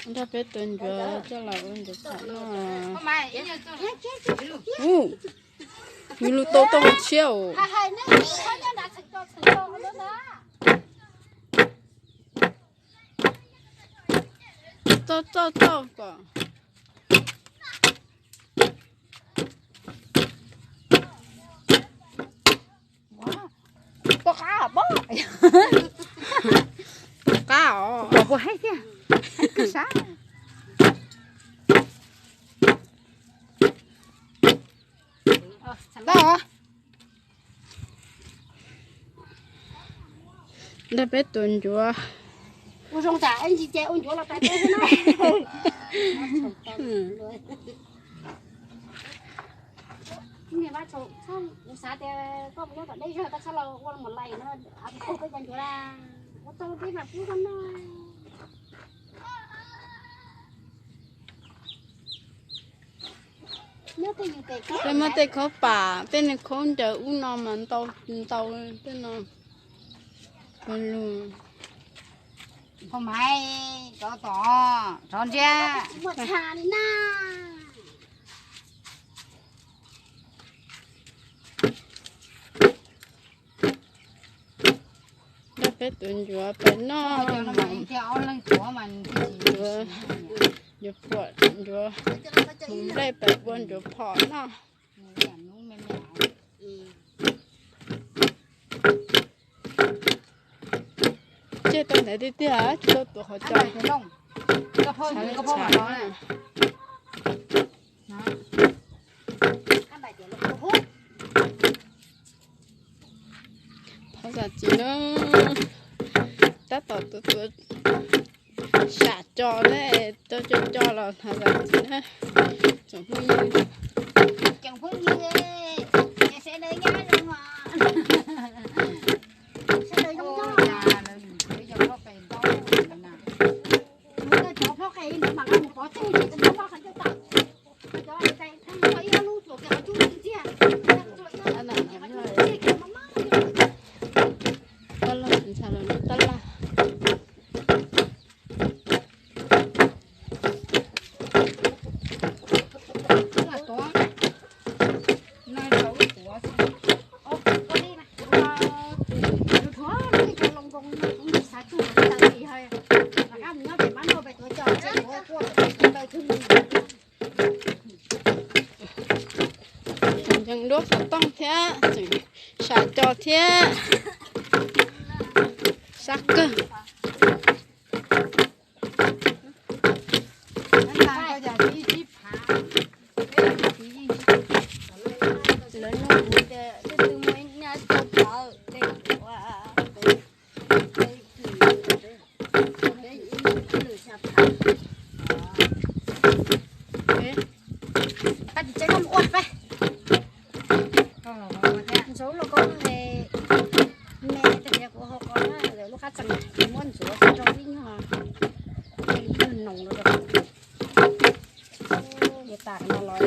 Nrog peb tus ncuav coj los ua ncuav phom no. Ub, yus lub tau tau tshiab os. Txauj txauj txauj kom. Pom qab os. Pom qab os. Pom puas haib thiab. Haib kawg sab. Tau os. Nrog peb tus ncuav. Ua zoo tsam ib ntsis ces ua ncuav los tais peb xwb na. Kuv xav tias koj mus nyob tom deb zog koj txhob los ua mus lais no, kuv peb cov ncuav la, ua tau peb mam pub koj noj. Peb muab tej khaub pam, tej niag khaub ncaws ub no mas ntau ntau tej no. Pog Maiv, tsov tom, tsov ntsiab. Nrog peb tus ncuav pem noj, ncuav phom, ncuav mus nplej pem ua ncuav phom noj. Tseg tau ntaiv tiag tiag, tsis tau tuav qhov cos. Thov zam txim na, tab tom tuav tuav sam cos ne, tau cov cos los thov zam txim na. Tsoom phooj ywg, tsoom phooj ywg, sawv daws nyob zoo os. Sawv daws zoo nyob. Cov plob qe ntawd mas koj mus pov tseg ces tsis muaj plob qhov ncauj tawm. Tab laj, ntshai los lub tab laj. Tseem ntsees duab xov tooj thiab, tseem sam cos thiab, sab kawg. Lawv nug kuv tias leej twg muaj ib nyab tsau plawv, peb ib lwm xya phav. Pab tim tsev koj mus ua peb. Ntxuav lauj kaub no, me tias kuv ho qo na, lub qab tsees muab ntxuav rau ib nyuag, ib nyuag noos rau. Yuav tas no los